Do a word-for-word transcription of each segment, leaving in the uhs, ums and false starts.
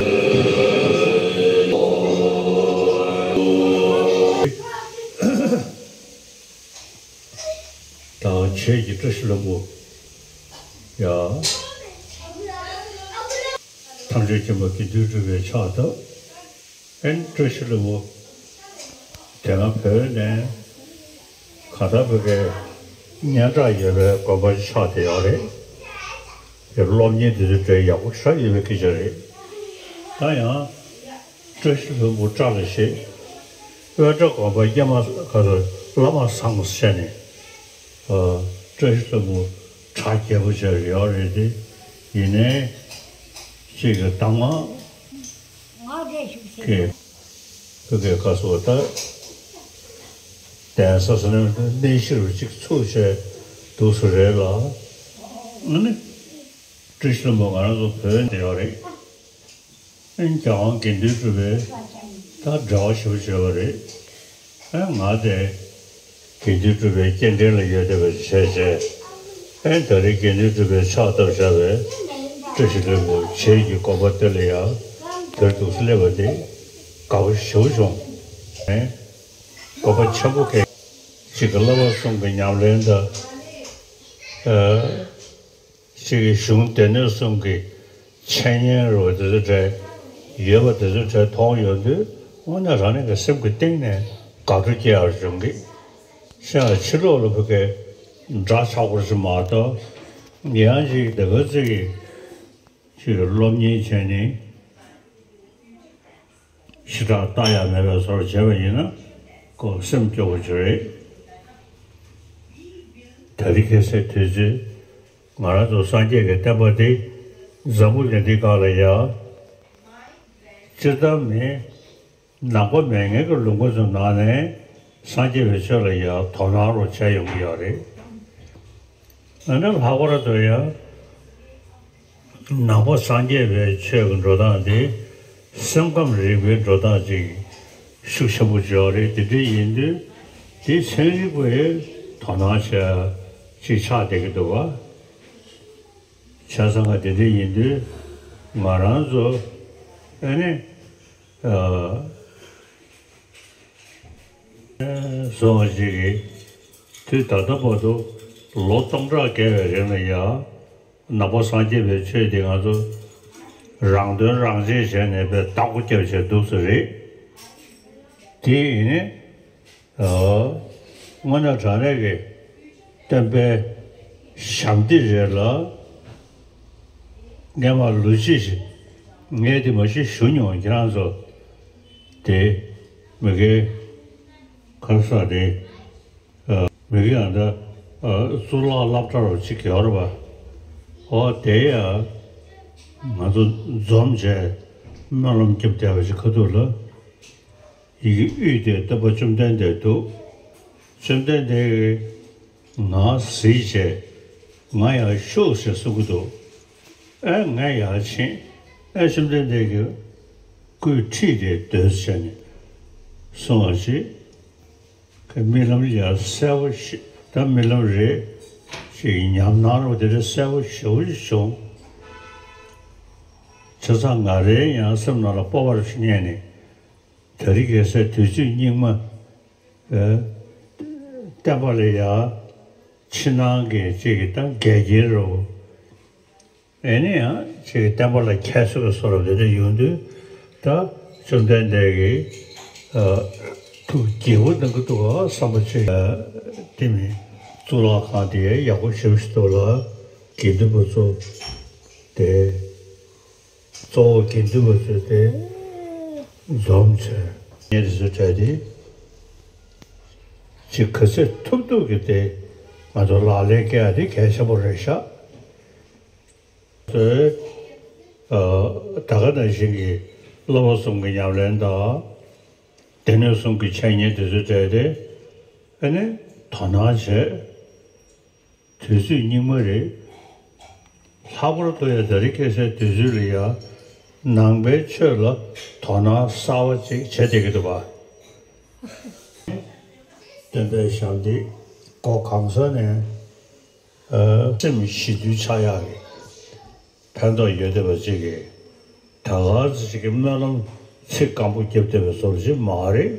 དང་བྱེད་ཀྱི་བཀྲ་ཤིས་ལྷུན་པོ་ཡ། ཐམས་ཅད་མཁྱེན་པ་དགེ་འདུན་གྲུབ་པའི་ཕྱག་བཏབ། ཨན་བཀྲ་ཤིས་ལྷུན་པོ། དེ་སྔ་བོད་ནས་གང་ལྟར་བོད་སྐད་སྙན་གྲགས་ཡོད་པའི་དགོན་པ་ཆགས་བསྡད་ཡོད་རེད། དེ་སློབ་གཉེར་དེ་ཚོ་གྲས་ཡག་པོ་ཞེ་དྲག་ཡོད་པའི་སྐད་ཆ་རེད། ད་ཡང་བཀྲ་ཤིས་ལྷུན་པོ་བཀྲ་ལ་ཞེས། དབེན་གྲྭ་དགོན་པ་སྙེ་མ་ག་ཚོད་བླ་མ་བཟང་ཟེར་ནས། ཨ། བཀྲ་ཤིས་ལྷུན་པོ་གྲ་རྒྱས་པོ་བྱས་ཡོད་རེད་དེ། ཡིན་ནའི་གཅིག་གི་དང་མ་ང་རེ་ཞུ་ཞེས་གི་བོད་སྐད་བཀའ་ཟུར་ད་གདན་ས་ཟེར་ན་གནས་གཞི་རུ་གཅིག་ཚུགས་བྱས་འདུག་སེ་རེད་ལ། ཨ་ནི་བཀྲ་ཤིས་ལྷུན་པོ་ང་རང་ཚོ་བོད་ནས་ཡོད་རེད། ཨན་རྒྱལ་དབང་དགེ་འདུན་གྲུབ་པའི་ད་འབྲེལ་བ་ཞེ་པོ་བྱས་པ་རེད། ཨན་ང་དེ་དགེ་འདུན་གྲུབ་པའི་སྐྱེ་ཕྲེང་ལ་ཡོད་བསྡད་པ་བྱས་བྱས། ཨན་ད་རེས་དགེ་འདུན་གྲུབ་པའི་ཕྱག་བཏབ་བཞག་པའི་བཀྲ་ཤིས་ལྷུན་པོ་བྱེས་ཀྱི་དགོན་པ་དེ་ལ་ཡང་དེར་འདུག་སེ་སླེབས་པ་དེ་དགའ་པོ་ཞེ་པོ་བྱུང་། ཨན་དགོན་པ་ཆེན་པོ་གས་གཅིག་གི་བསླབ་པ་གསུམ་གྱི་ཉམས་ལེན་དང་། ཨ། གཅིག་གི་གཞུང་སྡེ་སྣོད་གསུམ་གྱི་འཆད་ཉན་རུ་དེ་ཚོ་གྲས་ཡོད་པ་དེ་ཚོ་གྲས་མཐོང་ཡོང་དུས་དངོས་གནས་རང་ཉིད་ཀྱི་སེམས་ཀྱི་གཏིང་ནས་དགའ་སྤྲོ་སྐྱེ་ཡག་བྱུང་གི། ཤ་ཕྱི་ལོགས་ལ་ཕ་གི་འདྲ་ཆགས་པོ་ཞིག་མ་གཏོགས། ཡང་ཅིག་དེ་ག་ཚོད་ཀྱི་ཅིག་སློབ་གཉེར་བྱས་ནས། ཞེ་དྲག་ལྟ་ཡ་མེད་པའི་བཟོ་འདྲ་བྱས་པ་ཡིན་ན་ཁོ་སེམས་སྐྱོ་བོ་ཅིག་རེད། དེ་རིང་ཁ་སང་དུས་ཚོད་ང་རང་ཚོ་སངས་རྒྱས་ཀྱི་བསྟན་པ་འདི་འཛམ་བུ་གླིང་འདི་སྒང་ལ་ཡ་སྤྱིར་བཏང་མི་ནང་པ་མེད་མཁན་གྱི་ལུང་པ་ཚོའི་ནང་ནས་སངས་རྒྱས་པའི་ཆོས་ལ་ཡ་དོ་སྣང་རུ་བྱས་ཡོང་གི་ཡོད་རེད། ཨ་ནི་ལྷག་པར་དུ་ཡང་ནང་པ་སངས་རྒྱས་པའི་ཆོས་ཀྱི་འགྲོ་སྟངས་དེ་སེམས་ཁམས་རིག་པའི་འགྲོ་སྟངས་ཅིག་ཤུགས་ཆེན་པོ་ཅིག་ཡོད་རེད། དེ་འདྲ་ཡིན་དུས་དེ་ཚན་རིག་པས་དོ་སྣང་བྱེད་ཅིག་ཆགས་བསྡད་ཀྱི་འདུག་བ། བྱས་ཙང་ང་དེ་འདྲ་ཡིན་དུས་ང་རང་ཚོ་ཨ་ནི། ཨ། སོང་བ་ཞིག་གིས་དུས་ད་ལྟ་བར་དུ་ལོ་སྟོང་ཕྲག་བརྒལ་བའི་རིང་ལ་ཡང་ནང་པ་སངས་རྒྱས་པའི་ཆོས་འདི་ང་ཚོ་རང་དོན་རང་གཅེས་བྱས་ནས་དཔེ་བདག་པོ་རྒྱབ་བྱས་འདུག་ས་རེད། དེ་ཡིན་ནའི་ཨ། དངོས་གནས་དྲང་གནས་ཀྱི་སྟོན་པའི་ཞབས་འདེགས་རེད་ལ། སྔས་མ་ལོ་གཅིག་ཞིག་ངས་དེ་མ་གཞི་ཞུ་མྱོང་། ཁྱེད་རང་ཚོ་དེ་མི་དགེ་ཁ་ས་དེ་ཨ། མི་དགེ་ཨ་ད་ཨ། གཙུག་ལག་སློབ་གྲྭ་རུ་གཅིག་ཡོད་རེད་པ། ཨོ་དེ་ཡ་ང་ཚོ་འཛོམས་བྱས་སྨོན་ལམ་རྒྱབ་བསྡད་པ་ཞིག་ཁ་ཐུག་ལ། ཡི་གེ་དབུས་དེར་སྟོན་པ་བཅོམ་ལྡན་འདས་འདུག་བཅོམ་ལྡན་འདས་ཀྱིས་ང་གཟིགས་བྱས་ང་ཡར་ཤོག་ཅེས་གསུང་གི་འདུག་ཨེ་ང་ཡར་ཕྱིན། ཨེ་བཅོམ་ལྡན་འདས་ཀྱིས་སྐུའི་འཁྲིས་དེར་སྡོད་བྱས་ནས་གསུང་བ་ཞིག་ཁོའི་རྨི་ལམ་ཡ་གསལ་པོ་ཞིག་ད་རྨི་ལམ་རེད་ཅེས་ཉམས་སྣང་རོ་དེ་འདྲ་གསལ་པོ་ཞེ་པོ་ཞིག་བྱུང་། བྱས་ཙང་ང་རའི་ཡང་སེམས་ནང་ལ་སྤོབས་པ་རེ་ཞིག་རྙེད་ནས། དེ་རིང་ཁ་སང་དུས་ཚོད་སྙིགས་མ། ཨེ། བསྟན་པ་ལ་ཡ། ཕྱི་ནང་གི་ཅིག་གི་ད་འགལ་རྐྱེན་རོ། ཨེ་ནི་ཡང་ཅིག་གི་བསྟན་པ་ལ་ཁྱད་གསོད་ཀྱི་བཟོ་འདྲ་དེ་འདྲ་ཡོང་དུས། ད་བཅོམ་ལྡན་འདས་ཀྱིས་ཨ། ཐུགས་དགྱེས་པོ་གནང་གི་འདུག་ག་བསམ་པ་ཅིག་དེ་མིན་གཙུག་ལག་ཁང་དེ་ཡག་པོ་ཞེ་པོ་ཞིག་འདུག་ལ། དགེ་འདུན་པ་ཚོ་དེ། གཙོ་བོ་དགེ་འདུན་པ་ཚོས་དེ་འཛོམས་བྱས་ངས་དེ་ཚོ་གྲས་དེ་ཅིག་ག་ཚོད་ཐུབ་ཐུབ་ཀྱིས་དེ་ང་ཚོ་ལག་ལེན་བཀལ་ཡ་དེ་གལ་ཆེན་པོ་རེད་ཤག་ཚོས་ཨ། ད་ག་ནང་བཞིན་གྱི་བསླབ་པ་གསུམ་གྱི་ཉམས་ལེན་དང་སྡེ་སྣོད་གསུམ་གྱི་འཆད་ཉན་དེ་ཚོ་གྲས་དེ་ཨ་ནི་དོ་སྣང་བྱས། དུས་ཚོད་སྙིགས་མ་རེད། ལྷག་པར་དུ་ཡང་དེ་རིང་ཁ་སང་དུས་ཚོད་ལ་ཡང་ནང་པའི་ཆོས་ལ་དོ་སྣང་གསར་པ་ཅིག་བྱེད་བསྡད་ཀྱི་འདུག་པ། སྟོན་པའི་ཞབས་འདེགས་སྒོ་གང་ས་ནས་ཨ། སེམས་ཞི་དུལ་ཆགས་ཡག་གི་ཕན་ཐོགས་ཡོད་བསྡད་པ་ཅིག་གི་ད་ ད་ག་ཙམ་ཞིག་གི་སྨོན་ལམ་ཚིག་སྐམ་པོ་བརྒྱབ་བསྡད་པའི་བཟོ་འདྲ་ཅིག་མ་རེད།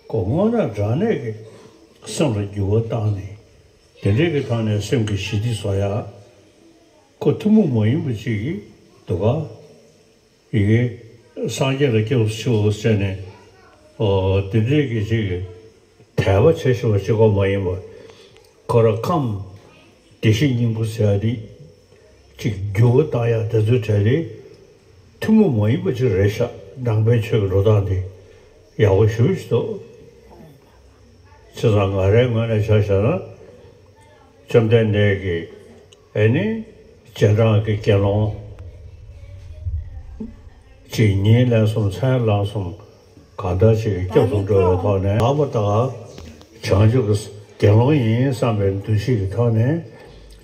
ཁོ་དངོས་གནས་དྲང་གནས་ཀྱི་སེམས་ལ་འགྱུར་བ་བཏང་ནས། དེ་འདྲའི་གི་ཐོག་ནས་སེམས་ཀྱི་ཞི་བདེ་བཟོ་ཡ། ཁོ་ཐུན་མོང་མ་ཡིན་པ་ཅིག་གི་འདུག་ག་ཡི་གེ་སངས་རྒྱས་ལ་སྐྱབས་སུ་མཆིའོ་ཟེར་ནས། ཨོ། དེ་འདྲའི་གི་ཅིག་གི་དད་པ་བྱེད་ཤེས་པ་གཅིག་པོ་མ་ཡིན་པར། ཁོ་རང་ཁམས་བདེ་གཤེགས་སྙིང་པོ་ཟེར་ཡ་དེ་ཅིག་འགྱུར་བ་བཏང་ཡ་དེ་ཚོའི་གྲས་དེ་ཐུན་མོང་མ་ཡིན་པ་ཅིག་རེད་ཤག་ནང་པའི་ཆོས་ཀྱི་འགྲོ་སྟངས་དེ་ཡག་པོ་ཞེ་པོ་ཅིག་འདུག་བྱས་ཙང་ང་རའི་ངོས་ནས་ཆ་བཞག་ན། བཅོམ་ལྡན་འདས་ཀྱིས་ཨེ་ནི་རྗེས་འབྲང་གི་དགེ་སློང་ཅིག་ཉིན་ལན་གསུམ་མཚན་ལན་གསུམ་གང་ལྟར་ཅིག་སྐྱབས་སུ་འགྲོ་བའི་ཐོག་ནས། ལམ་པ་དང་བྱང་ཆུབ་ཀྱི་དགེ་སློང་ཡིན་བསམ་པའི་འདུ་ཤེས་ཀྱི་ཐོག་ནས་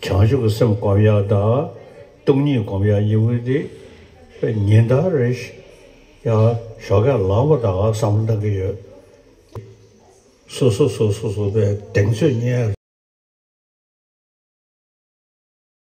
བྱང་ཆུབ་ཀྱི་སེམས་སྒོམ་ཡག་དང་སྟོང་ཉིད་སྒོམ་ཡག་གཉིས་པོ་དེ་ཉིན་ལྟར་རེ་བཞིན་ཡང་ཞོགས་ཀས་ལམ་པ་དང་བསམ་བློ་གཏང་གི་ཡོད། སོ་སོ་སོ་སོ་སོ་པའི་གདེང་ཚོད་རྙེད།